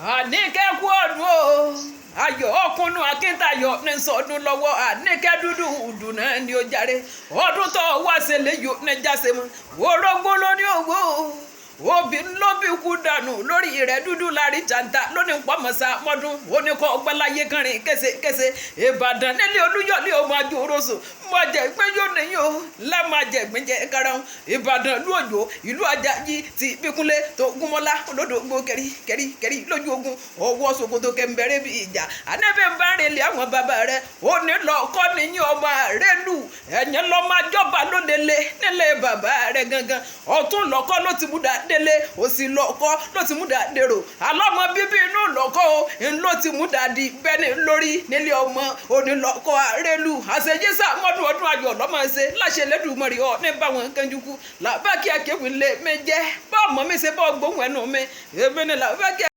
Àníkẹ́ kú ọdún o, ayọ̀ ọkùnrin akíntayọ̀ ní sọdún lọ́wọ́. Àníkẹ́ dúdú dùnà ni ó jàre. Ọdún tó wá ṣe léyò ní jáse mọ́ orógbó ló ní ògbó, obì ló bí kú dànù lórí rẹ̀, dúdú lárí jàǹtà lónìí pọ́mọ́sá mọ́dún oníkọ́ ọgbẹ́láyé kẹrin kése. Ìbàdàn nílé Olúyọ̀lé ọmọ àjòròsò mọ̀jẹ̀ gbé yóò níyìn o lámàjẹ̀ gbẹ́jẹ̀ karahun. Ìbàdàn ìlú Òjò, ìlú Ajayi ti Bíkúnlé tó gúnmọ́lá olódògbò kẹrí kẹrí kẹrí lójú ogun, ọwọ́ ṣòkòtò kẹ̀mbẹ̀rẹ̀ bí ìjà. Ànẹ́bẹ̀ ń bá rèlé àwọn bàbá rẹ̀ ó ní lọ kọ́ níyìn ọmọ rẹ́lù ẹ̀yìn lọ́ máa jọba lódele nílé bàbá rẹ̀ gangan. Ọ̀tún lọ́kọ́ ló ti múdà délé, òsì lọ́kọ́ ló ti múdà dèrò, alọ́mọ bíbí inú lọ́kọ́ o ń ló ti múdà di bẹ́ni lórí nílé ọmọ onílọ́kọ́ àrélù. Àṣejésà mọ́dún, ọdún ayọ̀ lọ́mọ ṣe láṣẹ lẹ́dùnmọ́rì ọ̀ ní báwọn kánjúkú làbákí akéwì lé mi jẹ́ bọ́ọ̀mọ́ mi ṣe bọ́ọ̀ gbóhùn ẹnu mi èmi ni làbákí.